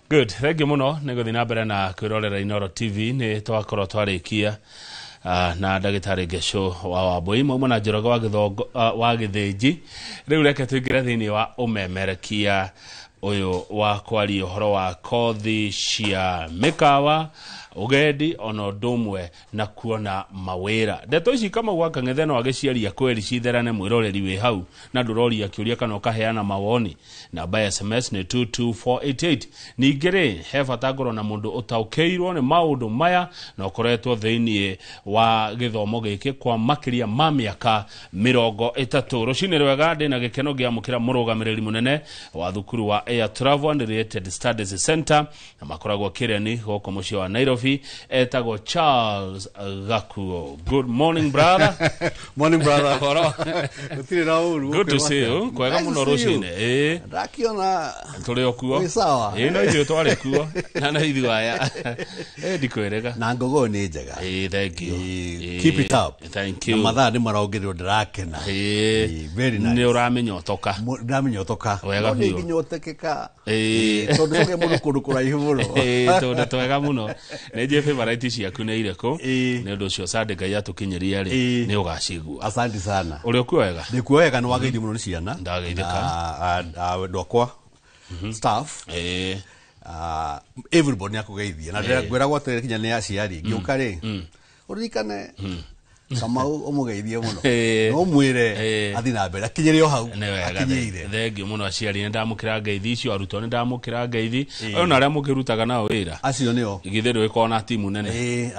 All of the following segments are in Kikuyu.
Good, thank you muno nä gå thiä na mbere na kwä rorera Inoro TV. Nä twakorwo twarä na ndagĩtarĩ Ngeco wa Wambui mauma na Njoroge wa Gĩthongo, wa Gĩthĩnji. Rĩu reke tũingĩre thĩinĩ wa ũmemerekia ũyũ wa kwaria ũhoro wa kothi cia mĩkawa, ũgendi, ona ũndũ ũmwe na kuona mawĩra. Ndeto ici Kamau wa Kang'ethe no agĩciaria kweri citherane. Mwĩroreri wĩ hau na ndũroria kĩũria kana ũkaheana mawoni, namba ya SMS nĩ 22488. Ningĩ rĩ, he bata ngorwo na mũndũ ũtaũkĩirwo nĩ maũndũ maya na ũkoretwo thĩinĩ wa gĩthomo gĩkĩ kwa makĩria ma mĩaka 30. Rũcinĩ rwega, ndĩna gĩkeno ngĩamũkĩra mũrũgamĩrĩri mũnene wa thukuru wa Air Travel and Related Studies Center, na makoragwo Kĩreni gũkũ mũciĩ wa Nairobi, etagwo Charles Gakuo. Good morning, brother. Morning, brother. Ũhoro? Gũtirĩ na ũru. Good to see you. Kwega mũno rũcinĩ. Ĩĩ. Ndakiona. Tũrĩ o kuo. Wĩ sawa? Ĩĩ, no ithuĩ twarĩ kuo na no ithuĩ aya. Ĩ, ndikwĩrĩga. Na ngogo nĩ njega. Ĩĩ, thank you. Ĩĩ, Ĩĩ, keep it up. Thank Na you. mathaa nĩ marongererwo, ndĩrakena. Ĩĩ. Ĩĩ, very nice. Nĩ ũramĩnyotoka. Ndamenyotoka. Wega No nĩ biũ. nginyotekeka. Ĩĩ. Tondũ tũgĩa mũndũ kũndũ kũraihu mũno. Ĩĩ, tũndũ twega mũno. Nĩ njũĩ favorite ciaku nĩ irĩkũ. Ĩĩ. Nĩ ũndũ ũcio Sunday Ngai atũkinyĩria rĩ, Ĩĩ. nĩ ũgacigua. Asante sana. Ũrĩ ũkuo wega? Ndĩkuo wega, nĩ wageithio mũno nĩ ciana. Ndageithĩka. Na andũ akwa staff. Everybody nĩ akũgeithia na ngwĩragwo atĩrĩrĩ, kinya nĩ aciari ngĩũka rĩ, ũririkane Kamau ũmũgeithie mũno Ĩĩ. na ũmwĩre Ĩĩ. athiĩ na mbere akinyĩre o hau Nĩ wega. akinyĩire. Thengiũ mũno. Aciari nĩ ndamũkĩra ngeithi icio, arutwo nĩ ndamũkĩra ngeithi, ũyũ na arĩa mũkĩrutaga nao wĩra. Acio nĩo. Githĩ ndũgĩkorwo na timu nene? Ĩĩ,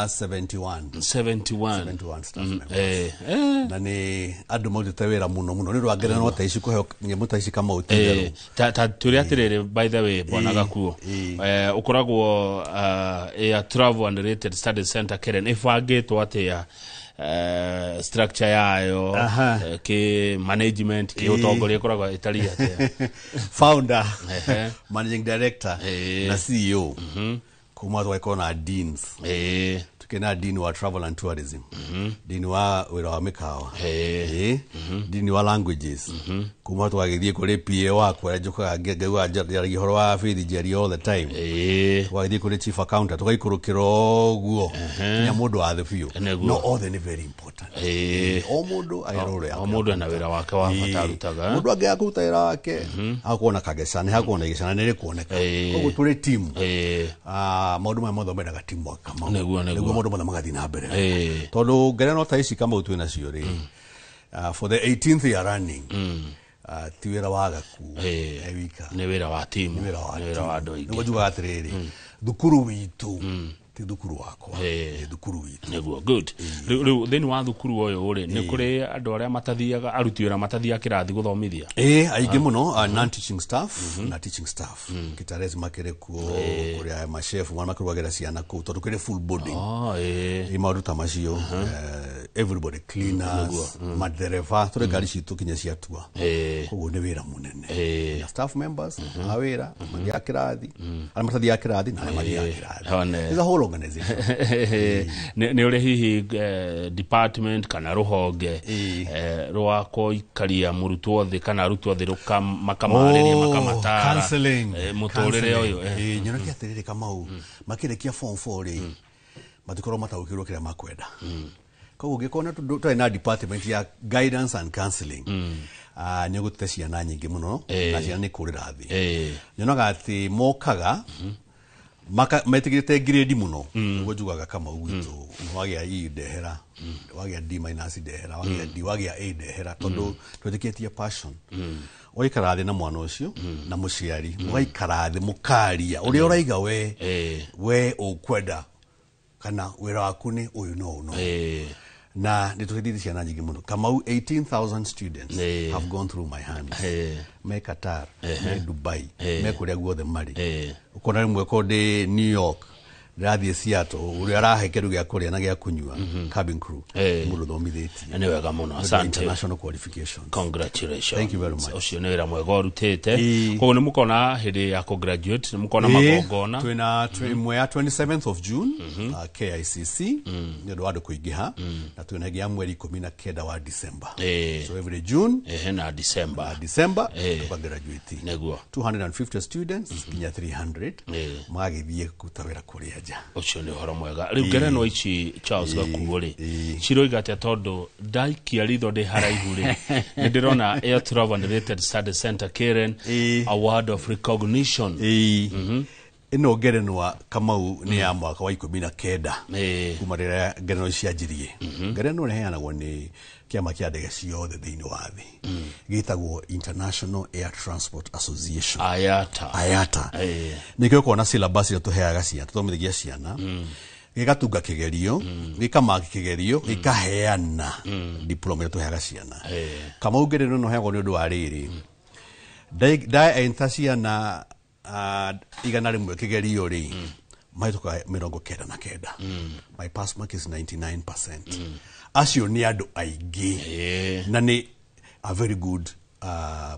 71. 71. 71 staff members. Eh, eh. Na nĩ andũ marutĩte wĩra mũno mũno nĩ ũndũ wa ngerenwa ta ici, kũheo nyamũ ta ici, Kamau, ti itherũ. Ta tũrĩ atĩrĩrĩ, by the way, bwana Gakuo, ũkoragwo Air Travel and Related Studies Center Keren ĩbangĩtwo atĩa, structure yayo, kĩ management, kĩ ũtongoria, ĩkoragwo ĩtariĩ atĩa? Founder, managing director na CEO. Kuma tũgagĩkorwo na deans. Tukĩ na dean wa travel and tourism, dean wa wĩra wa mĩkawa, dean wa languages. Kuma tũgagĩthiĩ kũrĩ PA wakwa ũrĩa njũkaga ngaigua njaragia ũhoro wa Faith Njeri all the time. Tũgagĩthiĩ kũrĩ chief accountant, tũgaikũrũkĩra ũguo nginya mũndũ wa thĩ biũ. No othe nĩ very important. O mũndũ agĩra role yake. O mũndũ ena wĩra wake wa bata arutaga. Mũndũ angĩaga kũruta wĩra wake, hakuona kagecana, nĩ hakuona igecana nĩ rĩkuoneka. Koguo tũrĩ team. Maũndũ maya mothe mendaga teamwork, Kamau. Nĩguo. Nĩguo maũndũ mothe magathiĩ na mbere. Tondũ ngerenwa ta ici, Kamau, twĩ nacio rĩ, for the 18th year running, ti wĩra wa Gakuo e wika. Nĩ wĩra wa timu. Nĩ wĩra wa Nĩ wĩra wa andũ aingĩ. Nĩguo njugaga atĩrĩrĩ, thukuru witũ ti thukuru wakwa, Ĩĩ. nĩ thukuru witũ. Nĩguo, good. Rĩu thĩinĩ wa thukuru ũyũ rĩ, nĩ kũrĩ andũ arĩa matathiaga, aruti wĩra matathiaga kĩrathi gũthomithia? Ĩĩ, aingĩ mũno, non teaching staff na teaching staff. Kitares makĩrĩ kuo, kũrĩa mashefu marĩa makĩrugagĩra ciana kũu, tondũ kũrĩ full boarding. Oh, ĩĩ. Ĩ, maũndũ ta macio, everybody, cleaners, madereba, tũrĩ ngari citũ kinya ciatua. Koguo nĩ wĩra mũnene. Na staff members a wĩra mathiaga kĩrathi, arĩa matathiaga kĩrathi na arĩa mathiaga kĩrathi. One. It's a whole organization. Nĩ ũrĩ hihi department kana rũhonge rwa kũikaria mũrutwo thĩ kana arutwo thĩ makamarĩria, makamatara Counseling. Mũtũrĩre ũyũ? Nyonagia atĩrĩrĩ, Kamau, makĩrĩkia form 4 rĩ, matikorwo mataũkĩrwo kĩrĩa makwenda. Koguo ũngĩkorwo na tũrĩ na department ya guidance and counseling, nĩ ũgũtete ciana nyingĩ mũno na ciana nĩ kũrĩra thĩ. Nyonaga atĩ mokaga metĩkĩrĩte grade mũno. Nĩguo njugaga, Kamau gwitũ, wagĩa E ndehera, wagĩa D minus ndehera, wagĩa D, wagĩa A ndehera, tondũ twĩtĩkĩtie passion. Ũgaikara thĩ na mwana ũcio na mũciari, mũgaikara thĩ mũkaria ũrĩa ũraiga we, we ũkwenda kana wĩra waku nĩ ũyũ no ũyũ no ũyũ. Na nĩ tũteithĩtie ciana nyingĩ mũno, Kamau. 18,000 students have gone through my hands. Me Qatar, me Dubai, me kũrĩa guothe marĩ. Ũkona rĩmwe ko ndĩ New York, Ndĩrathiĩ Seattle, ũrĩa arahe kĩndũ gĩa kũrĩa na gĩa kũnyua, cabin crew, mũndũ ũthomithĩtie. Nĩ wega mũno, asante. International qualifications. Congratulations. Thank you very much. Ũcio nĩ wĩra mwega ũrutĩte. Ĩĩ. Koguo nĩ mũkona hĩndĩ ya kũgraduate, nĩ mũkona magongona. Twĩna ĩmwe ya 27th of June, KICC, nĩ ũndũ wa andũ kũingĩha, na twĩna ĩngĩ ya mweri 19 wa December. So every June Ehe, na December. Na December tukagraduate Nĩguo. 250 students nginya 300 magagĩthiĩ kũruta wĩra kũrĩa nja. Ũcio nĩ ũhoro mwega. Rĩu ngerenwa ici, Charles Gakuo rĩ, ciroiga atĩa? Tondũ ndaikia ritho ndĩ haraihu rĩ, nĩ ndĩrona Air Travel and Related Study Center Karen, award of recognition. Ĩĩ, ĩno ngerenwa, Kamau, nĩ ya mwaka wa 19 kuma rĩrĩa ngerenwa cianjirie. Ngerenwa ĩheanagwo nĩ kĩama kĩa ndege ciothe thĩinĩ wa thĩ gĩtagwo International Air Transport Association. IATA. IATA. Nĩkĩo ũkona syllabus ĩrĩa tũheaga ciana, tũthomithagia ciana, gĩgatunga kĩgerio, gĩkamaki kĩgerio, gĩkaheana diploma ĩrĩa tũheaga ciana. Kamau, ngerenwa ĩno heagwo nĩ ũndũ wa rĩrĩ, ndaenta ciana 100 kĩgerio rĩ, mahĩtũka 99. My pass mark is 99%. Acio nĩ andũ aingĩ na nĩ a very good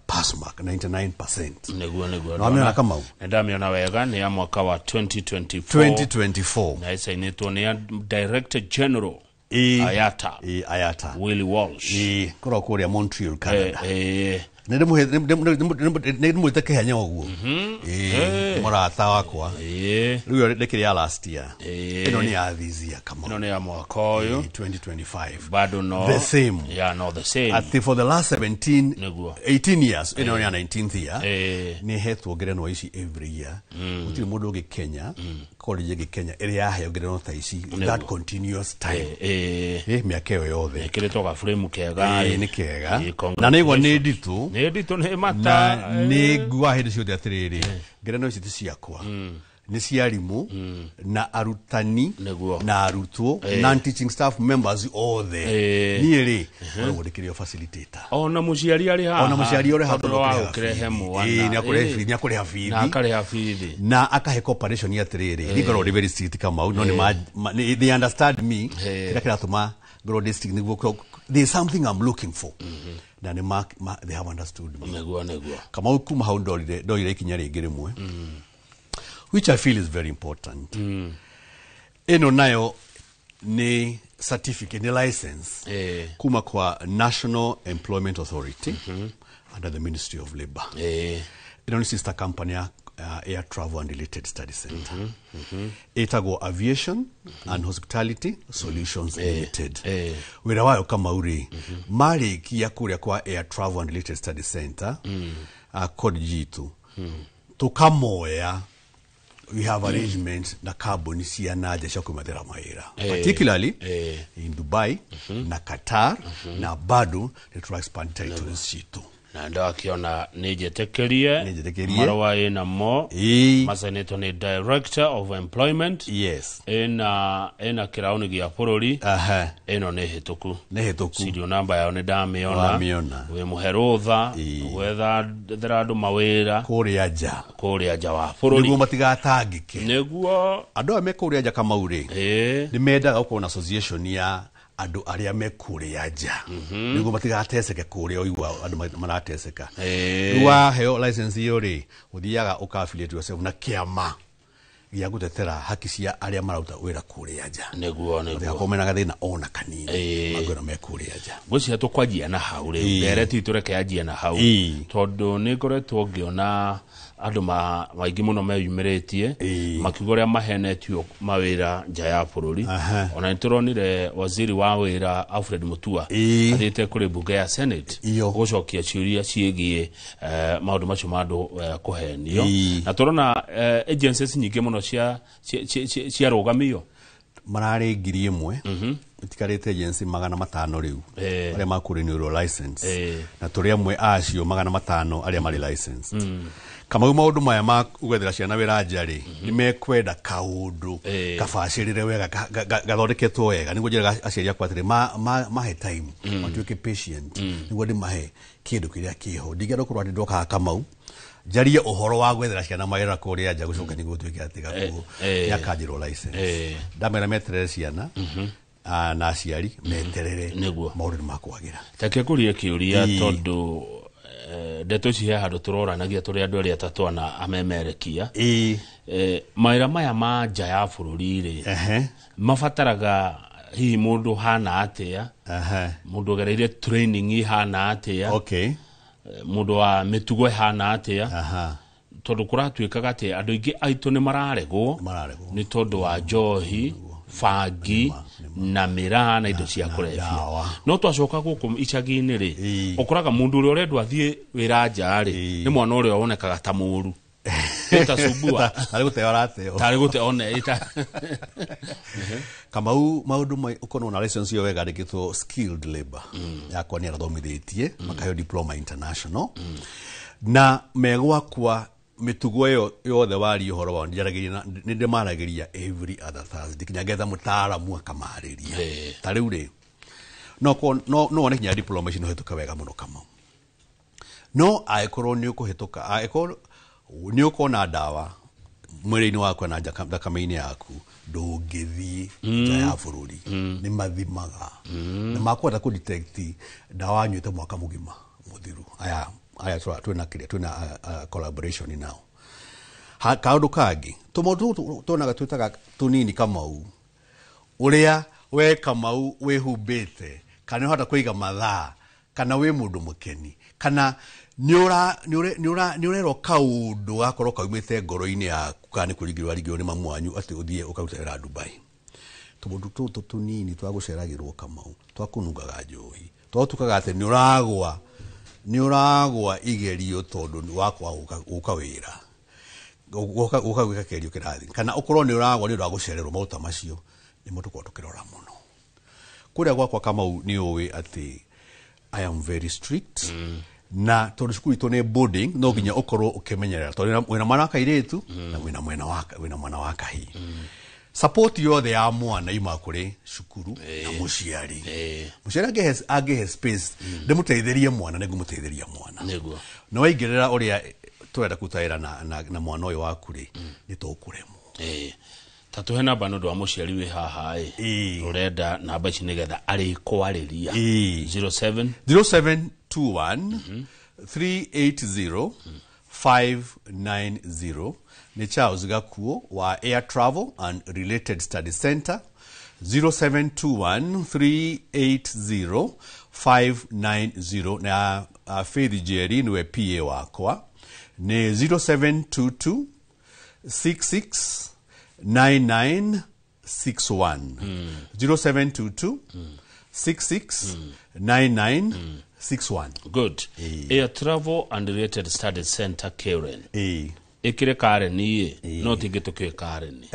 pass mark, 99%. Nĩguo. Nĩwamĩona, Kamau? Nĩ ndamĩona wega, nĩ ya mwaka wa 2024. 2024. Na ĩcainĩtwo nĩ ya Director General IATA. Ĩĩ, IATA. Willie Walsh. Ĩĩ, korwo kũrĩa Montreal, Canada. Nĩ ndĩmwĩte kĩhenya ũguo. Ĩĩ, mũrata wakwa. Rĩu ĩyo ndĩkĩrĩ ya last year. Ĩno nĩ ya this year, Kamau. Ĩno nĩ ya mwaka ũyũ. Ĩĩ, 2025. Bado no The same. Yeah, no, the same. Atĩ for the last 17 Nĩguo. 18 years, ĩno nĩ ya 19th year, nĩ hetwo ngerenwa ici every year. Gũtirĩ mũndũ ũngĩ Kenya, college ĩngĩ Kenya ĩrĩa yaheo ngerenwa ta ici that continuous time. Mĩaka ĩyo yothe. Ĩkĩrĩtwo gaburamu kega. Ĩĩ, nĩ kega. Ĩĩ, Na nĩ igua nĩ nditũ. Nĩ nditũ, nĩ Na mata. nĩ nguaga hĩndĩ ciothe atĩrĩrĩ, ngerenwa ici ti ciakwa, nĩ cia arimũ na arutani na arutwo, non teaching staff members othe. Niĩ rĩ, koragwo ndĩkĩrĩ o facilitator. Ona mũciari arĩ haha. Ona mũciari ũrĩ haha. Tondũ wa gũkĩrehe mwana. Ĩĩ, nĩ akũrĩha bithi. Na akarĩha bithi. Na akahe cooperation atĩrĩrĩ, niĩ ngoragwo ndĩ very strict, Kamau, no nĩ they understand me. Kĩrĩa kĩratũma ngorwo ndĩ strict nĩguo there is something I'm looking for, na nĩ they have understood me. Nĩguo. Kamau, kuma hau ndoire ikinya rĩngĩ rĩmwe which I feel is very important. Ĩno nayo nĩ certificate, nĩ license kuma kwa National Employment Authority under the Ministry of Labour. Ĩno nĩ sister company ya Air Travel and Related Study Center, ĩtagwo Aviation and Hospitality Solutions Limited. Wĩra wayo, Kamau rĩ, marĩkia kũrĩa kwa Air Travel and Related Study Center, college itũ tũkamoya. We have arrangement na kambuni cia nanja cia kũmathĩra mawĩra, particularly in Dubai na Qatar, na bado nĩ tũra expand territories citũ. Na ndakiona nĩ njĩtĩkĩrie. Nĩ njĩtĩkĩrie. Marũa ĩnamo macainĩtwo nĩ Director of Employment. Ĩna kĩraũni gĩa bũrũri. Ĩno nĩ hĩtũku. Nĩ hĩtũku. Serial number yao nĩ ndamĩona. Wamĩona. Wĩ mũhe rũtha gwethera andũ mawĩra kũrĩa nja. Kũrĩa nja wa bũrũri. Nĩguo matigatangĩke. Andũ aya me kũrĩa nja, Kamau rĩ, nĩ mendaga gũkorwo na association ya andũ arĩa me kũrĩa nja nĩguo matigateceke kũrĩa ũigua andũ marateceka. Rĩu waheo license ĩyo rĩ, ũthiaga ũka affiliate yourself na kĩama gĩa gũtetera haki cia arĩa mararuta wĩra kũrĩa nja. Nĩguo. Matigakorwo mena gathĩna ona kanini mangĩona me kũrĩa nja. Ngwĩciria tũkwanjia na hau rĩu. Ndereti tũreke yanjie na hau, tondũ nĩ ngoretwo ngĩona andũ maingĩ mũno meyumĩrĩtie makiuga ũrĩa mahenetio mawĩra nja ya bũrũri. Ona nĩ tũronire waziri wa wĩra Alfred Mutua athiĩte kũrĩ mbunge ya Senate gũcokia ciũria ciĩgiĩ maũndũ macio ma andũ kũhenio. Na tũrona agencies nyingĩ mũno ciarũgamio. Mararĩ 1,000, itikarĩte agency 500 rĩu arĩa makũrenewrwo license, na tũrĩ amwe acio 500 arĩa marĩ licensed. Kamau, maũndũ maya ma gwethera ciana wĩra nja rĩ, nĩ mekwenda kaũndũ kabacĩrĩre wega, gathondeketwo wega, nĩguo njĩraga aciari akwa atĩrĩ mahe time, matuĩke patient, nĩguo ndĩmahe kĩndũ kĩrĩa kĩho. Ndingĩenda gũkorwo atĩ ndokaga, Kamau, Njarie ũhoro wa gwethera ciana mawĩra kũrĩa nja gũcoka nĩguo tuĩke atĩ Gakuo nĩakanjĩrwo license. Ndamera meterere ciana, na aciari meterere. Nĩguo. Maũndũ nĩ makwagĩra. Take kũrie kĩũria tondũ ndeto ici he handũ tũroranagia tũrĩ andũ arĩa atatũ ana amemerekia. Mawĩra maya ma nja ya bũrũri rĩ, mabataraga hihi mũndũ hana atĩa, mũndũ ũgereire training ihana atĩa, mũndũ wa mĩtugo ĩhana atĩa? Tondũ kũratuĩkaga atĩ andũ aingĩ aitũ nĩ mararegwo Mararegwo. nĩ tondũ wa njohi, bangi na mĩraa na indo cia kũrebia. Ndawa. No twacoka gũkũ icagi-inĩ rĩ, ũkoraga mũndũ ũrĩa ũrendwo athiĩ wĩra nja rĩ, nĩ mwana ũrĩa wonekaga ta mũru. Ĩ ta sumbua. Tarĩ gũteo arateo. Tarĩ gũte one ĩta. Kamau, maũndũ mai ũkorwo na license ĩyo wega andĩkĩtwo skilled labor yakwa nĩ arathomithĩtie makaheo diploma international na megwakwa mĩtugo ĩyo yothe waria ũhoro wao nĩnjaragĩria nĩ ndĩmaragĩria every other Thursday kinya ngetha mũtaaramu akamarĩria. Ta rĩu rĩ, no wone kinya diploma ici no hĩtũke wega mũno, Kamau, no angĩkorwo nĩ ũkũhĩtũka, angĩkorwo nĩ ũkona ndawa mwĩrĩ-inĩ waku na thakame-inĩ yaku, ndũngĩthiĩ nja ya bũrũri. Nĩ mathimaga na makwenda kũ detect ndawa nyuĩte mwaka mũgima mũthiru. Aya aya twĩna kĩrĩa twĩna collaboration nao. Kaũndũ kangĩ, tũmaũndũ tũtũ tuonaga twĩtaga tũnini, Kamau, ũrĩa we Kamau wĩhumbĩte, kana nĩ ũhota kũiga mathaa, kana wĩ mũndũ mũkeni, kana nĩ ũrerwo kaũndũ gakorwo kaumĩte ngoro-inĩ yaku, kana nĩ kũringĩrwo waringĩrwo nĩ mamu wanyu atĩ ũthiĩ ũkaruta wĩra Dubai. Tũmaũndũ tũtũ tũnini twa gũceragĩrwo, Kamau, twa kũnungaga njohi, twatukaga atĩ nĩ ũragwa igerio tondũ nĩ wakwaga gũka wĩra, gũka gwĩka kĩgerio kĩrathi, kana ũkorwo nĩ ũragwa nĩ ũndũ wa gũcererwo. Maũndũ ta macio nĩmo tũkorwo tũkĩrora mũno kũrĩa gwakwa. Kamau, nĩ ũĩ atĩ I am very strict, na tondũ cukuru itũ nĩ boarding, no nginya ũkorwo ũkĩmenyerera tondũ wĩna mwana wa kairĩtu na wĩna mwana wa kahĩĩ. Support yothe ya mwana yumaga kũrĩ cukuru na mũciari. Mũciari angĩhe space ndĩmũteithĩrie mwana, nĩngũmũteithĩria mwana. Na waingĩrĩra ũrĩa tũrenda kũruta wĩra na mwana ũyũ waku rĩ, nĩ tũkũremwo. Ta tũhe namba nĩ ũndũ wa mũciari wĩ haha ĩ ũrenda namba ici nĩgetha arĩkwarĩria. 07 0721 380 590 nĩ Charles Gakuo wa Air Travel and Related Study Center. 0721 380 590. Na Faith Jerry niwe PA wakwa, nĩ 0722 66 9961. 0722 66 9961. Good. Air Travel and Related Studies Center, Karen. Ĩkĩrĩ Karen ĩ no tingĩ tũkĩũĩ Karen.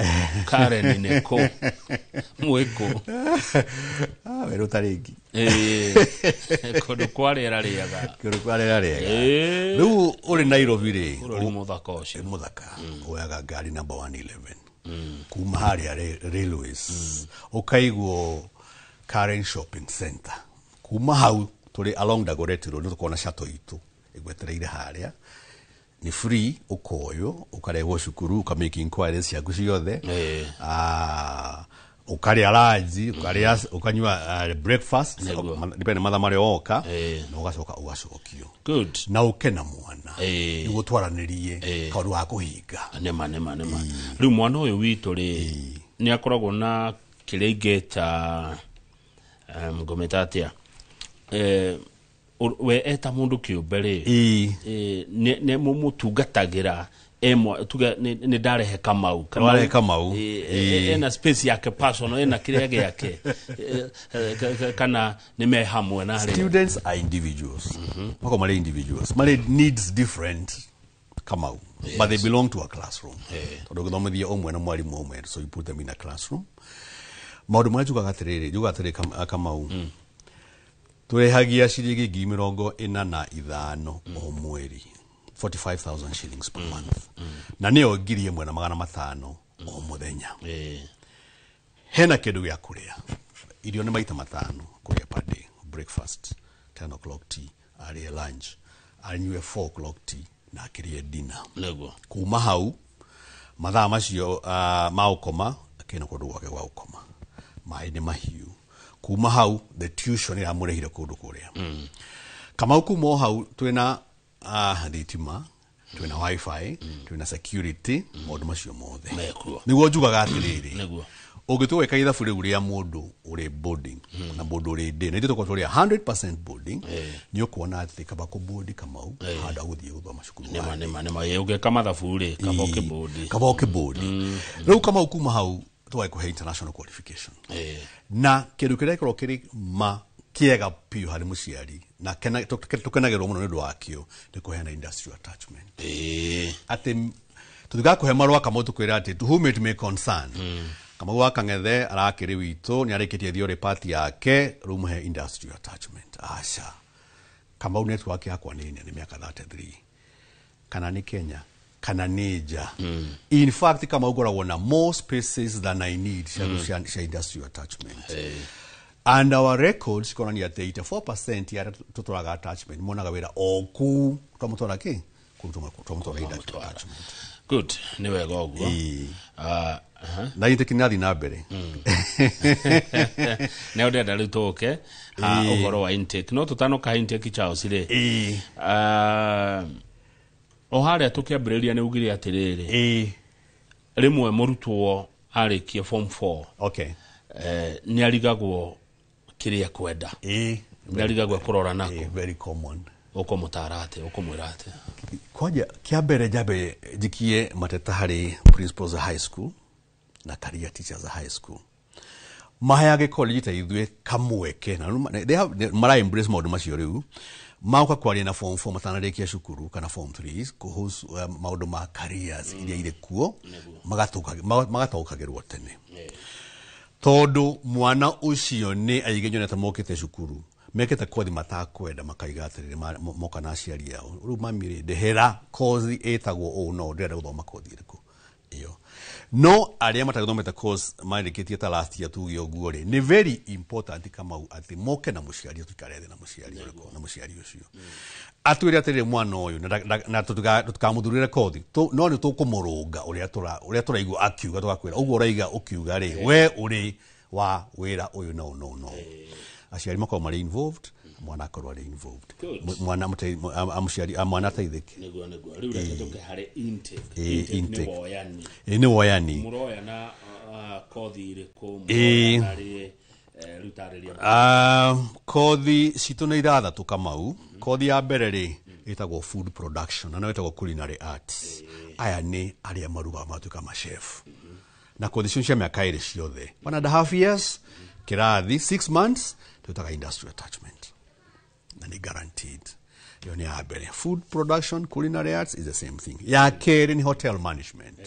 Karen nĩ kũ mwĩkũ? Ah, werũ tarĩngĩ. Kũndũ kwa rĩera rĩega. Kũndũ kwa rĩera rĩega. Rĩu ũrĩ Nairobi rĩ, Bũrũri mũthaka ũcio. Nĩ mũthaka. Woyaga ngari namba 111 kuma harĩa railways, ũkaigwo Karen Shopping Center. Kuma hau tũrĩ along Dagoretti Road, nĩ tũkona shuttle itũ ĩgwetereire harĩa, nĩ free. Ũkoywo ũkarehwo cukuru, ũkamake inquiries ciaku ciothe. Ah, ũkarĩa lunch, ũkarĩa, ũkanyua breakfast. Depend mathaa marĩa woka. Na ũgacoka ũgacokio na ũke na mwana nĩguo twaranĩrie kaũndũ ga kũhinga. Nĩma nĩma nĩma. Rĩu mwana ũyũ witũ rĩ, nĩ akoragwo na kĩrĩa ingĩta ngũmĩta atĩa, we eta mũndũ kĩũmbe rĩ, nĩ mũmũtungatagĩra emwa tuge nĩ ndarehe Kamau. Warehe Kamau. Ena space yake personal, ena kĩrĩa gĩake, kana nĩ me hamwe na harĩa? Students are individuals. Mako marĩ individuals, marĩ needs different, Kamau, but they belong to a classroom tondũ ũgĩthomithia ũmwe na mwarimũ ũmwe, so you put them in a classroom. Maũndũ marĩa njugaga atĩrĩrĩ, njugaga atĩrĩrĩ, Kamau, tũrĩhagia ciringi 45,000 o mweri, 45,000 shillings per month, na nĩyo 1,500 o mũthenya. Hena kĩndũ gĩa kũrĩa, irio nĩ maita matano kũrĩa per day: breakfast 10 o'clock, tea, arĩe lunch, anyue 4 o'clock tea. na akĩrĩe dinner. Nĩguo. Kuma hau mathaa macio ma gũkoma, akĩna kũndũ gwake gwa gũkoma, maĩ nĩ mahiũ. Kuma hau the tuition ĩramũrehire kũndũ kũrĩa. Kamau, kuma o hau twĩna thitima, twĩna wifi, twĩna security, maũndũ macio mothe mekuo. Nĩguo njugaga atĩrĩrĩ, ũngĩtua gwĩka ithabu rĩu rĩa mũndũ ũrĩ boarding na mũndũ ũrĩ day, na ithuĩ tũkorwo tũrĩ 100% boarding, nĩ ũkuona atĩ kaba kũboard Kamau handũ ha gũthiĩ gũthoma cukuru. Nĩma, nĩma, nĩma. Ũngĩka mathabu rĩ, kaba ũkĩboard. Kaba ũkĩboard. Rĩu Kamau, kuma hau tũgakũhe international qualification na kĩndũ kĩrĩa gĩkoragwo kĩrĩ ma kĩega biũ harĩ mũciari na tũkenagĩrwo mũno nĩ ũndũ wakĩo nĩ kũheana industrial attachment, atĩ tũtigakũhe marũa Kamau tũkwĩra atĩ "To whom it may concern, Kamau wa Kang'ethe arakĩrĩ witũ, nĩ arĩkĩtie theory part yake, rĩu mũhe industrial attachment." Aca, Kamau, network yakwa nĩ nene, mĩaka 33, kana nĩ Kenya kana nĩ nja. In fact, Kamau, ngoragwo na more spaces than I need cia industrial attachment, and our records ikonania atĩ 84% ya arĩa tũtwaraga attachment monaga wĩra o kũu twamũtwara kĩ kũu twamũtwara industrial attachment. Good, nĩ wega ũguo. Ah, aha. Na intake nĩ na mbere. Nĩ ndĩrenda rĩu tũke ũhoro wa intake, no tũtanoka intake, Charles rĩ, o harĩa tũkĩambĩrĩria nĩ ugire atĩrĩrĩ, rĩmwe mũrutwo arĩkia form 4 nĩ arigagwo kĩrĩa kwenda, nĩ arigagwo kũrora nako. Very common. Ũkũmũtara atĩ, ũkũmwĩra atĩ? Kwanja kĩa mbere njambe njikie mateta harĩ principals a high school na career teachers a high school maheage college ta ithuĩ kamweke na rĩu they have mara embrace maũndũ macio. Rĩu maũka kwaria na form 4 matanarĩkia cukuru kana form 3 kuhusu maũndũ ma careers iria irĩ kuo, magataũkagĩrwo tene, tondũ mwana ũcio nĩ aingĩ nyonete mokĩte cukuru mekĩte kothi matakwenda, makaiga atĩrĩrĩ, moka na aciari ao, "Rĩu mami rĩ, ndĩhĩra kothi ĩtagwo ũũ, no ndĩrenda gũthoma kothi ĩrĩkũ ĩyo." No arĩa matagĩthomete course marĩkĩtie ta last year, tuge ũguo rĩ, nĩ very important Kamau atĩ moke na mũciari, tũikare thĩ na mũciari ũrĩkũ na mũciari ũcio atwĩre atĩrĩrĩ, mwana ũyũ na tũtikamũthurĩre kothi, no nĩ tũkũmũrũnga ũrĩa tũraigua akiuga, tũgakwĩra ũguo ũraiga ũkiuga rĩ, we ũrĩ wa wĩra ũyũ no no no aciari makorwo marĩ involved, mwana akorwo arĩ involved. Good. Mwana mũciari mwana ateithĩke. Nĩguo. Rĩu reke tũke harĩ intake. Intake nĩ Intake. woyani. Ĩ, nĩ woyani. Mũroyana kothi irĩkũ? Mũroyana rĩ? Rĩu tarĩria. Kothi citũ nĩ ithathatũ Kamau. Kothi ya mbere rĩ ĩtagwo food production na no ĩtagwo culinary arts. Aya nĩ arĩa marugaga, matuĩka machef, na kothi icio cia mĩaka 2 ciothe, 1.5 years kĩrathi, 6 months twĩtaga industrial attachment, na nĩ guaranteed. Ĩyo nĩ ya mbere, food production. Culinary arts is the same thing. Ya kerĩ nĩ hotel management,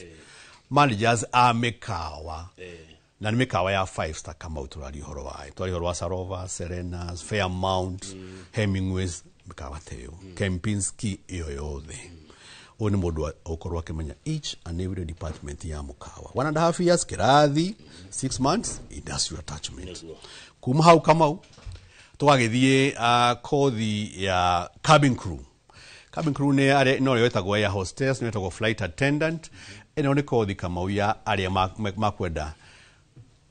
managers a mĩkawa, na nĩ mĩkawa ya five star Kamau tũraria ũhoro wayo, twaria ũhoro wa Sarova, Serenas, Fairmount, Hemingways, mĩkawa ta ĩyo, Kempinski, ĩyo yothe. Ũyũ nĩ mũndũ ũkorwo akĩmenya each and every department ya mũkawa. 1.5 years kĩrathi, 6 months industrial attachment. Kuma hau Kamau tũgagĩthiĩ kothi ya cabin crew. Cabin crew nĩ arĩa no rĩo ĩtagwo air hostess, no ĩtagwo flight attendant. Ĩno nĩ kothi Kamau ya arĩa makwenda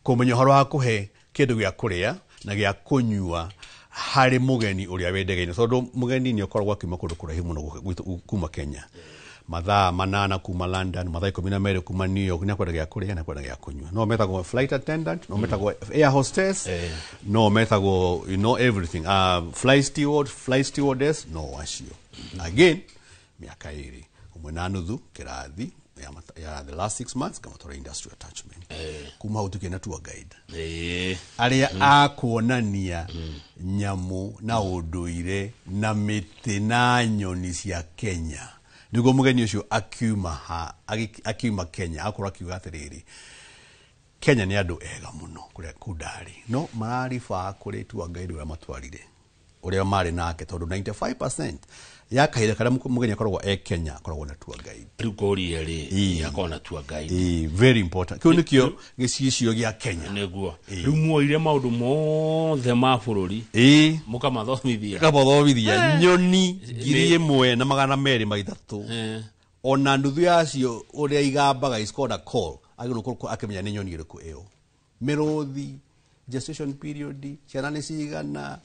kũmenya ũhoro wa kũhe kĩndũ gĩa kũrĩa na gĩa kũnyua harĩ mũgeni ũrĩa wĩ ndege-inĩ, tondũ mũgeni nĩ ũkoragwo akiuma kũndũ kũraihu mũno kuma Kenya, mathaa 8 kuma London, mathaa 12 kuma New York, nĩ akwenda gĩa kũrĩa na akwenda gĩa kũnyua. No metagwo flight attendant, no metagwo air hostess, no metagwo you know everything, flight steward, flight stewardess, no acio again mĩaka 2.5 kĩrathi ya the last 6 months kamatwara industrial attachment. Kuma hau tukĩna tour guide, arĩa akuonania nyamũ na ũndũire na mĩtĩ na nyoni cia Kenya, nĩguo mũgeni ũcio akiuma akiuma Kenya akorwo akiuga atĩrĩrĩ, "Kenya nĩ andũ ega mũno kũrĩa kũu ndarĩ," no mararibaa kũrĩ tour guide ũrĩa matwarire. Ũrĩa marĩ nake, tondũ 95% ya kahinda karĩa mũgeni akoragwo e Kenya akoragwo na tour guide. Rĩu ngũrie rĩ, akorwo na tour guide. Ĩĩ, very important. Kĩu nĩkĩo gĩcicio gĩa Kenya. Nĩguo rĩu muoire maũndũ mothe ma bũrũri mũkamathomithia. Kamathomithia nyoni 1203. Ona nuthu yacio ũrĩa igambaga is called a call, agĩrĩirwo gũkorwo akĩmenya nĩ nyoni ĩrĩkũ ĩyo, mĩrũthi, gestation period, ciana nĩ cigana,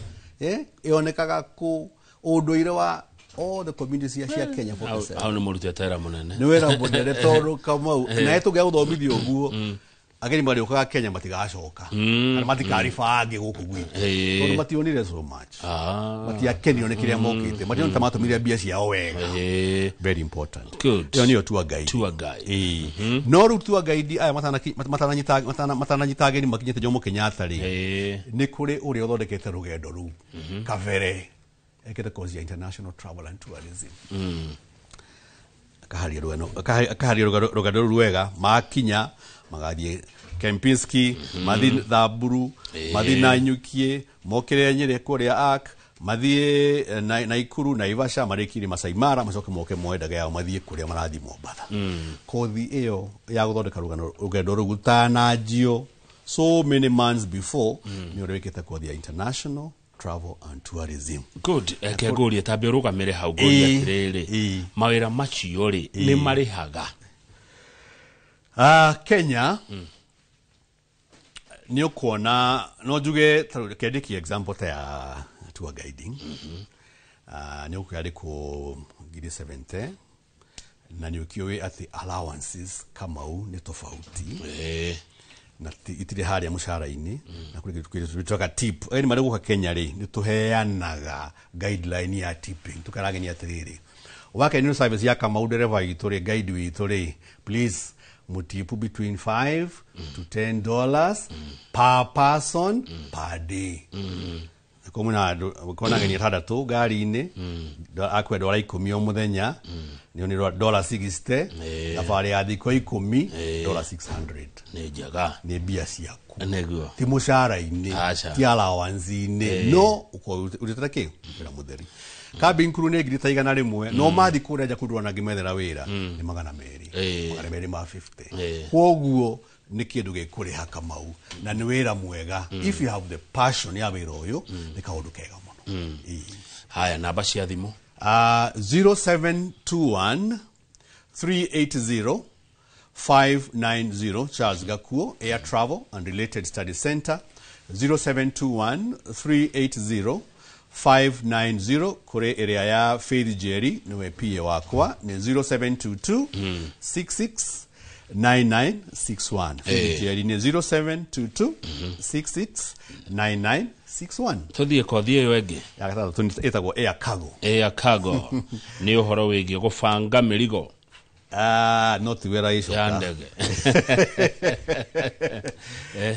ĩonekaga kũ, ũndũire wa all the communities cia Kenya 47. Hau nĩ mũrutĩte wĩra mũnene. Nĩ wĩra mũnene, tondũ Kamau nawe tũngĩaga gũthomithia ũguo, ageni marĩũkaga Kenya matigacoka kana matikaribange gũkũ gwitũ, tondũ mationire so much. Matiakenio nĩ kĩrĩa mokĩte, mationire ta matũmire mbia ciao wega. Very important. Good. Ĩyo nĩyo tour guide. Tour guide. Ĩĩ. No rĩu tour guide aya matananyita ageni makinyĩte Jomo Kenyatta rĩ, nĩ kũrĩ ũrĩa ũthondekete rũgendo rũu kabere, ekĩte course ya international travel and tourism, akaharia rũgano, akaharia rũgendo rũu wega. Makinya magathiĩ Kempinski, mathiĩ Thamburu, mathiĩ Nanyukie, mokĩre Nyĩrĩ kũrĩa Ark, mathiĩ Naikuru, Naivasha, marĩkirie Masai Mara, macoke moke moe ndege yao mathiĩ kũrĩa marathiĩ Mombatha. Kothi ĩyo ya gũthondeka rũgendo rũu gũtananjio so many months before nĩ ũrĩa wĩkĩte kothi ya international travel and tourism. Good. Eke ngũrie, tambe ũrũgamĩre hau, ngũrie atĩrĩrĩ, mawĩra macio rĩ, nĩ marĩhaga? Ah, Kenya nĩ ũkuona, no njuge ta rĩu kendĩki example ta ya tour guiding. Ah, nĩ ũkwandĩkwo ngiri 70, na nĩ ũkĩũĩ atĩ allowances Kamau nĩ tofauti na itirĩ harĩa mũcara-inĩ, na kũrĩ kĩndũ twĩtaga tip. Ageni marĩ gũka Kenya rĩ, nĩ tũheanaga guideline ya tipping, tũkaragenia atĩrĩrĩ, wakenio service ya Kamau, ndereba witũ rĩ, guide witũ rĩ, please mutipu between 5 to $10 per person per day. Ko mwina andũ kona ageni atandatũ ngari-inĩ, akue $10 o mũthenya, nĩyo nĩ $60. Thabarĩ ya thikũ 10, $600. Nĩ njega. Nĩ mbia ciaku. Ti mũcara-inĩ. Aca. Ti allowance-inĩ, no ũkorwo ũrutĩte kĩ wĩra mũtheri. Cabin crew nĩ ngiri ta 100, no mathi kũrĩa nja kũndũ angĩmethera wĩra nĩ 200, 250. Kwoguo nĩ kĩndũ gĩkũrĩha Kamau, na nĩ wĩra mwega. If you have the passion ya wĩra ũyũ, nĩ kaũndũ kega mũno. Ĩĩ. Haya, namba cia thimũ. 0721 380 590, Charles Gakuo, Air Travel and Related Study Center, 0721 380 590. Kũrĩ ĩrĩa ya Faith Jerry, nĩwe PA wakwa, nĩ 0722 66 9961. Faith Jerry nĩ 0722 66 9961. Tũthiĩ kothi ĩyo ĩngĩ. Ya gatatũ ĩtagwo Air Cargo. Air cargo nĩ ũhoro wĩgiĩ gũbanga mĩrigo. Ah, no ti wĩra ya icoka ndege.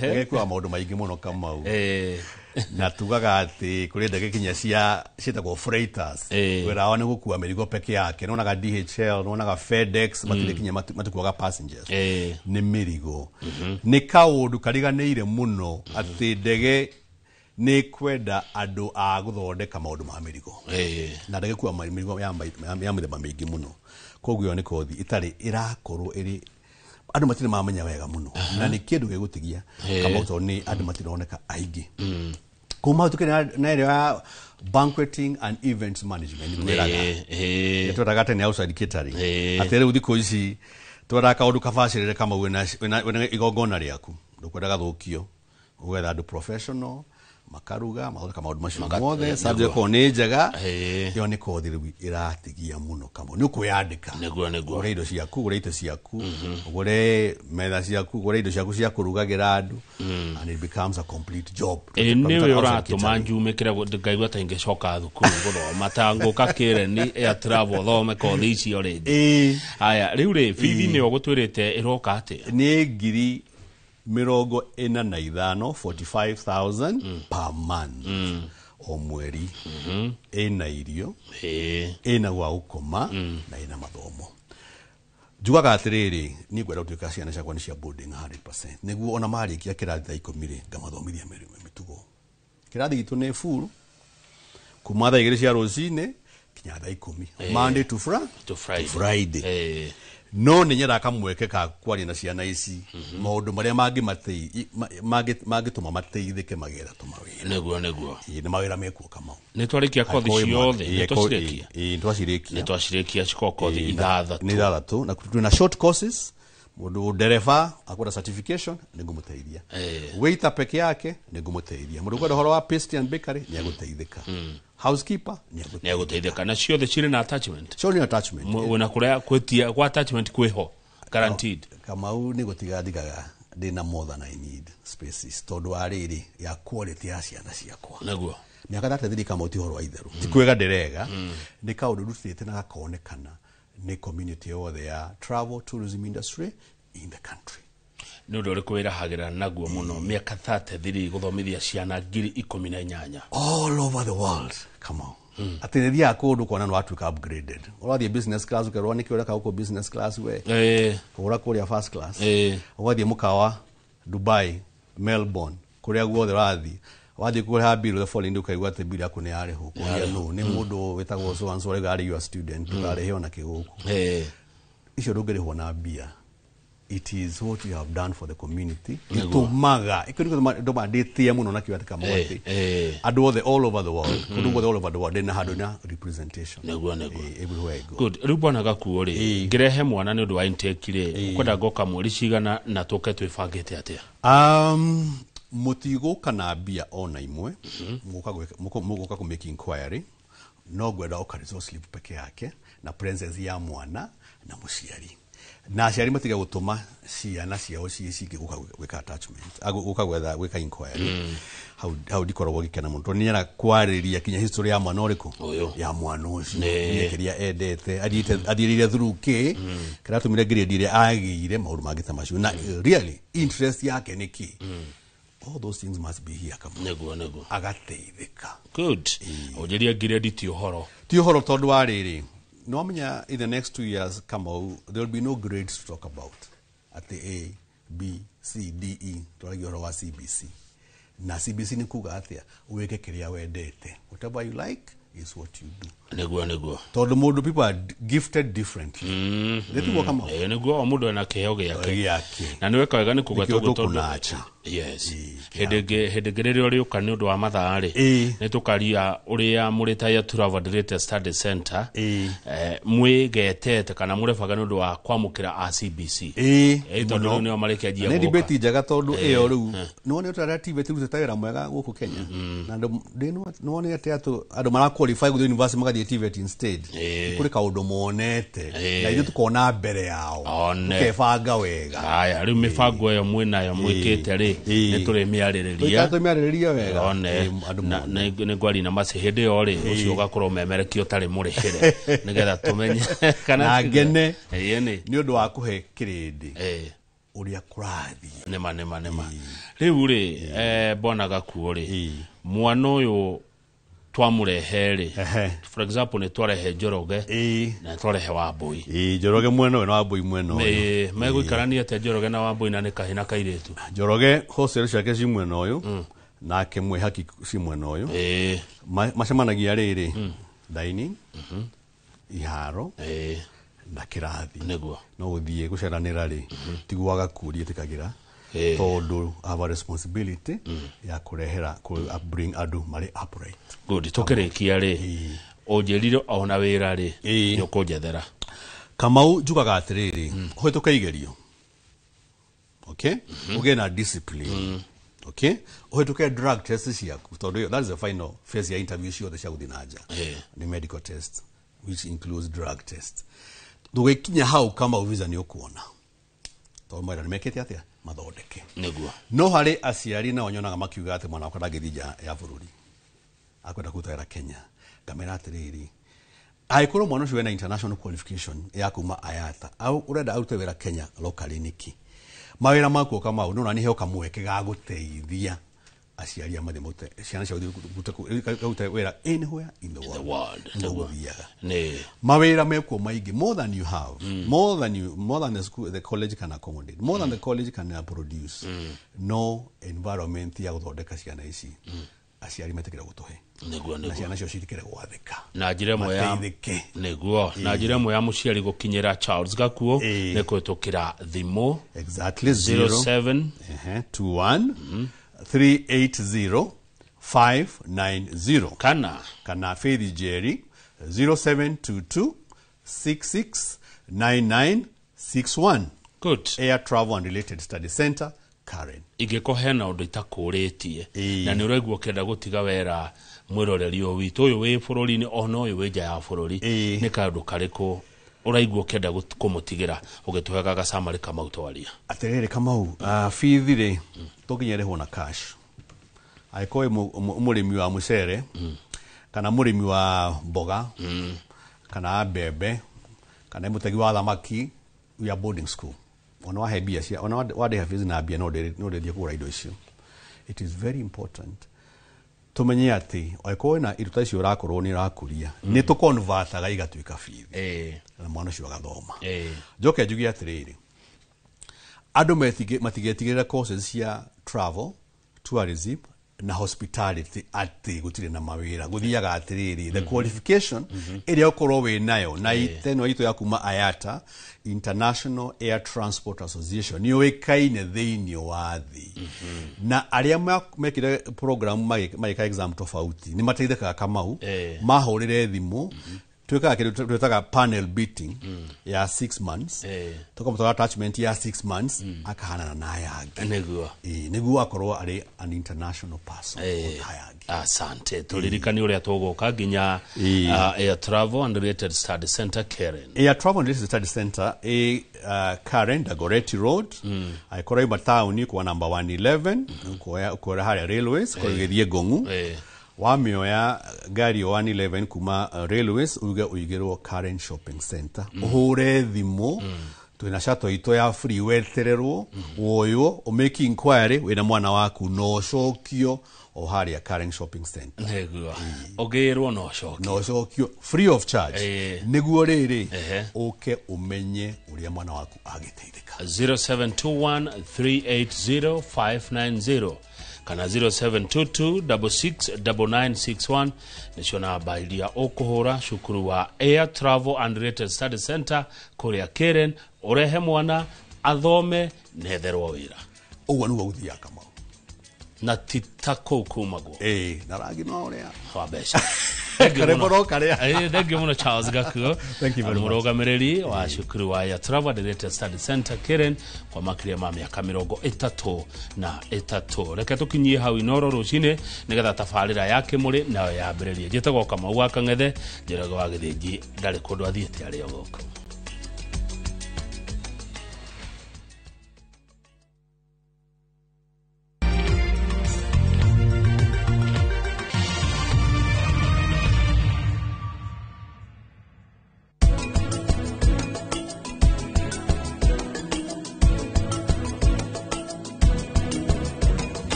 Gekuaga maũndũ maingĩ mũno Kamau. Na tugaga atĩ kũrĩ ndege kinya cia ciĩtagwo freighters. Wĩra wao nĩ gũkua mĩrigo peke yake. Nĩwonaga DHL, nĩwonaga FedEx, matirĩ kinya matikuaga passengers. Nĩ mĩrigo. Nĩ kaũndũ kariganĩire mũno atĩ ndege nĩ kwenda andũ a gũthondeka maũndũ ma mĩrigo. Na ndege kua mĩrigo ya mĩthemba mĩingĩ mũno, koguo ĩyo nĩ kothi ĩtarĩ ĩrakorwo ĩrĩ andũ matirĩ mamenya wega mũno, na nĩ kĩndũ gĩgũtigia Kamau, tondũ nĩ andũ matironeka aingĩ. Kuma hau tũkĩrĩ na ĩrĩa ya banqueting and events management twĩraga, twĩraga tene outside catering, atĩ rĩu thikũ ici twĩraga kaũndũ kabacĩrĩre Kamau, wĩna igongona rĩaku ndũkwenda gathũkio, ũgetha andũ professional makaruga, mathondeka maũndũ macio mothe, subject korwo nĩ njega. Ĩyo nĩ kothi rĩu ĩratigia mũno Kamau, nĩ ũkwĩyandĩka. Nĩguo, nĩguo. Ũgũre indo ciaku, ũgũre itĩ ciaku, ũgũre metha ciaku, ũgũre indo ciaku cia kũrugagĩra andũ, and it becomes a complete job. Nĩwe Outside ũratũma catering. njumĩkĩre ngaigua ta ingĩcoka thukuru gũthoma, ta ngũka kĩreni air travel thome kothi icio rĩngĩ. Haya, rĩu rĩ, bithi nĩyo gũtwĩrĩte ĩroka atĩa? Nĩ ngiri 45, 45,000 per month, o mweri, ĩna irio, ĩna gwa gũkoma na ĩna mathomo. Njugaga atĩrĩrĩ, niĩ ngwenda gũtuĩka ciana ciakwa nĩ cia boarding 100%, nĩguo ona marĩkia kĩrathi thaa 10 rĩ, ngamathomithia mĩtugo. Kĩrathi gitũ nĩ full. Kuma thaa 2 cia rũcinĩ kinya thaa 10, Monday to To Friday. Friday. No nĩ nyendaga kamweke ka kwaria na ciana ici maũndũ marĩa mangĩtũma mateithĩke magĩetha tũmawĩra. Nĩguo, nĩguo. Ĩĩ, nĩ mawĩra mekuo, Kamau. Nĩ twarĩkia kothi ciothe? Nĩ twacirĩkia? Ĩĩ, twacirĩkia. Nĩ twacirĩkia cikorwo kothi 6. Nĩ 6, na twĩna short courses. Mũndũ ndereba akwenda certification, nĩ ngũmũteithia. Waiter peke yake, nĩ ngũmũteithia. Mũndũ ũkwenda ũhoro wa pastry and bakery, nĩ agũteithĩka. Housekeeper nĩ Nĩ agũteithĩka. agũteithĩka. Na ciothe cirĩ na attachment? Cio nĩ attachment. Wĩna kũrĩa kwĩtia kwa attachment kwĩho guaranteed? Kamau, nĩ gũtiga ndigaga ndĩna more than I need spaces, tondũ wa rĩrĩ ya quality ya ciana ciakwa. Mĩaka 33, Kamau, ti ũhoro wa itherũ, ti kwĩga ndĩrega, nĩ kaũndũ ndutĩte na gakonekana nĩ community yothe ya travel tourism industry in the country. Nĩ ũndũ ũrĩkũ wĩrahagĩra naguo mũno mĩaka 33 gũthomithia ciana 18,000? All over the world, Kamau, atĩ nĩ thiaga kũndũ kuona nĩ watuĩka upgraded, ũrathiĩ business class, ũkerwo nĩkĩ ũreka gũkũ business class we, kũgũra kũrĩa first class. Ũgathiĩ mũkawa Dubai, Melbourne, kũrĩa guothe ũrathiĩ, wathiĩ kũrĩha bill, the following day ũkaigua atĩ bill yaku nĩ yarĩhwo. Kũria nũ? Nĩ mũndũ wĩtagwo so and so arauga arĩ your student, ndũkarĩhe ona kĩgũkũ. Icio ndũngĩrĩhwo na mbia. It is what you have done for the community itũmaga ikĩo nĩkĩo ndũmaga ndĩtĩe mũno nakĩo atĩ, Kamau, atĩ andũ othe all over the world, kũndũ guothe all over the world, ndĩna handũ na representation. Nĩguo, nĩguo. Everywhere I go. Good. Rĩu bwana Gakuo rĩ, ngĩrehe mwana nĩ ũndũ wa intake rĩ, ũkwenda ngoka mweri cigana na tũke twĩbangĩte atĩa? Mũtigũka na mbia ona imwe. Mũgũka kũ make inquiry, no ngwenda ũka resource slip peke yake na presence ya mwana na mũciari, na aciari matige gũtũma ciana ciao ciĩ cingĩ gũka gwĩka attachment, gũka gwetha gwĩka inquiry. Hau ndikoragwo ngĩkena mũno, tondũ nĩnyenda kwarĩria kinya history ya mwana ũrĩkũ. Ũyũ. Ya mwana ũcio. Nginya kĩrĩa endete, athiĩrĩire through kĩ kĩratũmire grade ĩrĩa agĩire, maũndũ mangĩ ta macio, na really interest yake nĩ kĩ. All those things must be here, Kamau. Nĩguo, nĩguo. Agateithĩka. Good. Ũnjĩrie grade ti ũhoro. Ti ũhoro, tondũ wa rĩrĩ, nĩwamenya in the next 2 years, Kamau, there will be no grades to talk about, atĩ A, B, C, D, E. Twaragia ũhoro wa CBC, na CBC nĩ kuga atĩa? Wĩke kĩrĩa wendete. Whatever you like is what you do. Nĩguo, nĩguo. Tondũ mũndũ, people are gifted differently. Nĩ tiguo, Kamau? Ĩĩ, nĩguo, o mũndũ ena kĩheo gĩake. Gĩake. Na nĩ weka wega nĩ kuga Nĩkĩo toguo tondũ tũkũnacha. Yes, hĩndĩ ĩngĩ rĩrĩa ũrĩũka nĩ ũndũ wa mathaa rĩ, nĩ tũkaria ũrĩa mũrĩ ta Travel Related Study Center mwĩgetete kana mũrebanga nĩ ũndũ wa kwamũkĩra a CBC. Tondũ rĩu nĩo marĩkĩanjia Nĩ gũka. debate njega, tondũ ĩyo rĩu nĩwone ũrĩa TVET rutĩte wĩra mwega gũkũ Kenya, na andũ nĩwone atĩ andũ mara qualify gũthiĩ university magathiĩ TVET instead. Kũrĩ kaũndũ monete na ithuĩ tũkona mbere yao. One. Tũkebanga wega. Haya, rĩu mĩbango ĩyo mwĩnayo mwĩkĩte rĩ, nĩ tũrĩmĩarĩrĩria. Tũmĩarĩrĩria wega. One. Andũ na mone. Nĩ ngwaria na maci hĩndĩ ĩyo rĩ, ũcio ũgakorwo memerekio ũtarĩ mũrĩhĩre nĩgetha tũmenye kana Na ngene. Ĩĩ, nĩ Nĩ ũndũ wa kũhe kĩrĩndĩ ũrĩa kũrathiĩ. Nĩma, nĩma, nĩma. Rĩu rĩ, bwana Gakuo rĩ, mwana ũyũ twamũrehe rĩ, for example nĩ twarehe Njoroge na twarehe Wambũi. Ĩĩ, Njoroge mwena ũyũ na Wambũi mwena ũyũ. Ĩĩ, megũikarania atĩa Njoroge na Wambũi na nĩ kahĩ na kairĩtu? Njoroge hostel ciake ci mwena ũyũ, nake Mwĩhaki ci mwena ũyũ. Macemanagia rĩrĩ dining, iharo na kĩrathi. No gũthiĩ gũceranĩra rĩ, tiguo Gakuo ndiĩtĩkagĩra, tondũ I have a responsibility ya kũrehera kũ bring andũ marĩ upright. Good. Tũkĩrĩkia rĩ, ũnjĩrire ona wĩra rĩ, nĩ ũkũnjethera. Kamau, njugaga atĩrĩrĩ, ũhĩtũke igerio, okay, ũgĩe na discipline, okay, ũhĩtũke drug test ciaku, tondũ that is the final phase ya interview ciothe cia gũthiĩ na nja. Nĩ medical test which includes drug test. Tũgĩkinya hau, Kamau, visa nĩ ũkuona, tondũ mawĩra nĩ mekĩte atĩa mathondeke. No harĩ aciari nao nyonaga makiuga atĩ mwana wakwa ndangĩthiĩ nja ya bũrũri, akwenda kũruta wĩra Kenya. Ngamera atĩrĩrĩ, angĩkorwo mwana ũcio wena international qualification ya kuma IATA au ũrenda arute wĩra Kenya locally nĩkĩ? Mawĩra makuo, Kamau, no nani heo kamweke ga gũteithia aciari a mathiĩ marute ciana ciao kũruta wĩra anywhere in the The world. world. No gũthiaga Nĩ mawĩra mekuo maingĩ, more than you have, more than you, more than the school, the college can accommodate, more than the college can produce. No environment ya gũthondeka ciana ici. Aciari metĩkĩre gũtũhe Nĩguo. Na Nĩguo. Ciana cio ciĩtĩkĩre gwathĩka. Na njĩra ĩmwe ya Mateithĩke. Nĩguo, na njĩra ĩmwe ya mũciari gũkinyĩra Charles Gakuo Ĩĩ. nĩ kũhĩtũkĩra thimũ. Exactly, 0 07 21 380 590. Kana Kana Faith Jerry, 0722 669961. Good. Air Travel and Related Study Center, Karen. Ingĩkorwo hena ũndũ itakũrĩtie Ĩĩ. na nĩ ũraigua ũkĩenda gũtiga wera, mwĩroreri ũyũ witũ ũyũ wĩ bũrũri-inĩ ona ũyũ wĩ nja ya bũrũri, Ĩĩ. nĩ kaũndũ karĩkũ ũraigua ũkĩenda kũmũtigĩra ũgĩtũhega gacamarĩ Kamau twaria? Atĩrĩrĩ Kamau, bithi rĩ to nginya ĩrĩhwo na cash. Angĩkorwo wĩ mũrĩmi wa mũcere kana mũrĩmi wa mboga kana wa mbembe kana wĩ mũtegi wa thamaki, we are boarding school, ona wahe mbia cia ona wandĩha fees na mbia, no ndĩthiĩ kũgũra indo icio. It is very important tumenye atĩ angĩkorwo wĩna indo ta icio ũrakorwo nĩ ũrakũria, nĩ tũconvertaga igatuĩka bithi na mwana ũcio agathoma. Njoke njuge atĩrĩrĩ, andũ matigetigĩrĩre courses cia travel, tourism na hospitality atĩ gũtirĩ na mawĩra. Gũthiaga atĩrĩrĩ, the qualification ĩrĩa ũkorwo wĩ nayo na ĩno itũ ya kuma IATA, International Air Transport Association, nĩ ũĩkaine thĩinĩ wa thĩ, na arĩa mekire program magĩka exam tofauti nĩ mateithĩkaga, Kamau. Mahũrĩre thimũ, twĩkaga kĩndũ twĩtaga panel beating ya 6 months, tũkamũtwara attachment ya 6 months, akahanana na aya angĩ. Ĩĩ, nĩguo akorwo arĩ an international person o ta aya angĩ. Asante. Tũririkanie ũrĩa tũgũka nginya Ĩĩ. Air Travel and Related Study Center, Karen. Air Travel and Related Study Center ĩ Karen, Dagoretti Road. Angĩkorwo ima taũni kwa number 111, ũkuoya harĩa Railways kwa ũgĩthiĩ Ngong'u, wamĩoya ngari ĩyo 111 kuma Railways, uge ũigĩrwo Karen Shopping Center, ũhũre thimũ, twĩna shuttle itũ ya free, wetererwo woywo, ũmake inquiry wĩna mwana waku na ũcokio o harĩa Karen Shopping Center. Nĩguo, ũgĩrwo no ũcoke. Na ũcokio free of charge, nĩguo rĩrĩ ũke ũmenye ũrĩa mwana waku agĩteithĩka. 0721 380 590 kana 0722 669961 nĩcio namba iria ũkũhũra cukuru wa Air Travel and Related Study Center kũrĩa Karen, ũrehe mwana athome netherwo wĩra. Ũguo nĩguo gũthiaga, Kamau. Na ti ta kũu kumagwo. Ĩĩ, na rangi no ũrĩa wa mbeca. Karĩmbo no karĩa. Thengiũ mũno, Charles Gakuo, Thank you very much. mũrũgamĩrĩri wa cukuru wa Air Travel and Related Study Center Karen kwa makĩria ma mĩaka 33. Reke tũkinyie hau Inoro rũcinĩ nĩgetha tabarĩra ya Kĩmũrĩ nayo yambĩrĩrie. Njĩtagwo Kamau wa Kang'ethe. Njoroge wa Gĩthĩnji ndarĩ kũndũ athiĩte, arĩ o gũkũ.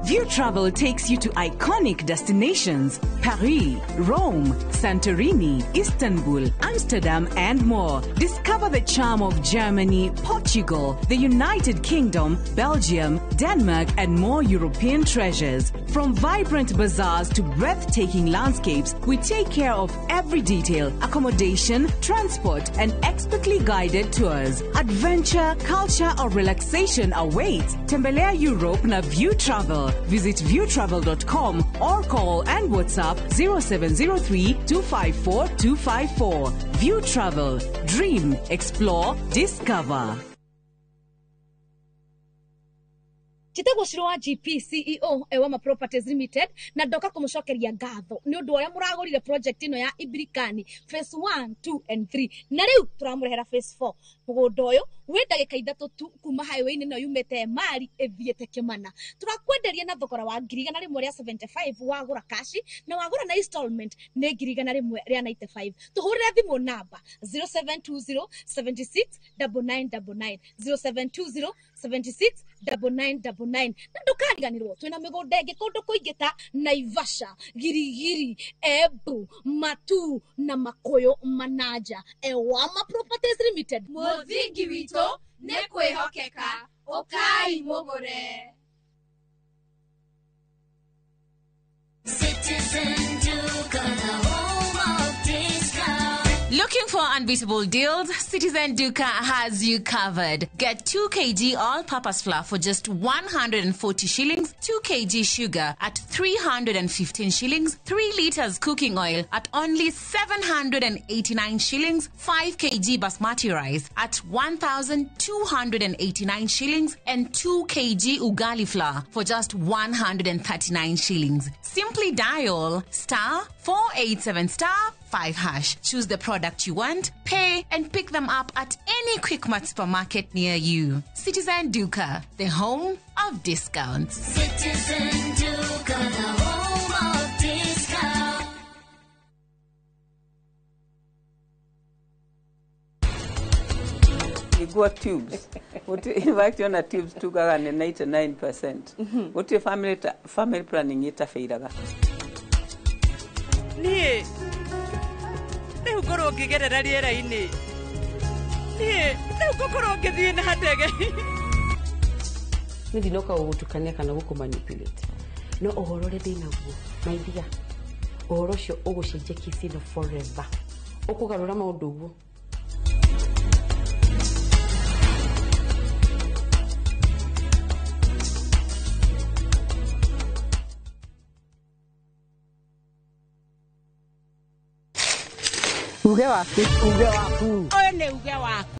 View Travel takes you to iconic destinations: Paris, Rome, Santorini, Istanbul, Amsterdam, and more. Discover the charm of Germany, Portugal, the United Kingdom, Belgium, Denmark, and more European treasures. From vibrant bazaars to breathtaking landscapes, we take care of every detail: accommodation, transport, and expertly guided tours. Adventure, culture, or relaxation awaits. Tembelea Europe na View Travel. Visit viewtravel.com or call and WhatsApp 0703 254 254. View Travel. Dream, explore, discover. Njĩtagwo Shiro wa GP CEO Ewama Properties Limited, na ndoka kũmũcokeria ngatho nĩ ũndũ ũrĩa mũragũrire project ĩno ya Ibirikani phase 1, 2 and 3, na rĩu tũramũrehera phase 4. Mũgũnda ũyũ wĩ ndagĩka 3 tu kuma highway-inĩ ĩno yumĩte Emali ĩthiĩte Kĩmana. Tũrakwenderia na thogora wa 175,000 wagũra kashi, na wagũra na installment nĩ 195,000. Tũhũrĩre thimũ namba 0720 76 9999, 0720 76 9999. Na ndũkariganĩrwo twĩna mĩgũnda ĩngĩ kũndũ kũingĩ ta Naivasha, Girigiri, Embu, Matu na Makuyu Manaja. Ewama Properties Limited, Mũthingi witũ nĩ kwĩhokeka, ũkai mũgũre. Citizen Duka, the home of discount. Looking for unbeatable deals? Citizen Duka has you covered. Get 2 kg all-purpose flour for just 140 shillings, 2 kg sugar at 315 shillings, 3 liters cooking oil at only 789 shillings, 5 kg basmati rice at 1,289 shillings, and 2 kg ugali flour for just 139 shillings. Simply dial *487 *5#. Choose the product you want, pay, and pick them up at any Quickmart supermarket near you. Citizen Duka, the home of discounts. Citizen Duka, the home of discount. Igua tubes. In fact, ona tubes tugaga nĩ 99%. Gũtirĩ family planning ĩtabĩiraga. Niĩ rĩu ngorwo ngĩgerera rĩera-inĩ, niĩ rĩu ngũkorwo ngĩthiĩ na ndege. Nĩ ndinoka gũgũtukania kana gũkũ manipulate, no ũhoro ũrĩa ndĩnaguo maithia, ũhoro ũcio ũgũcenjia kesi ĩno forever, ũkũgarũra maũndũ ũguo. Uge waku. Uge waku. Ũyũ nĩ uge waku.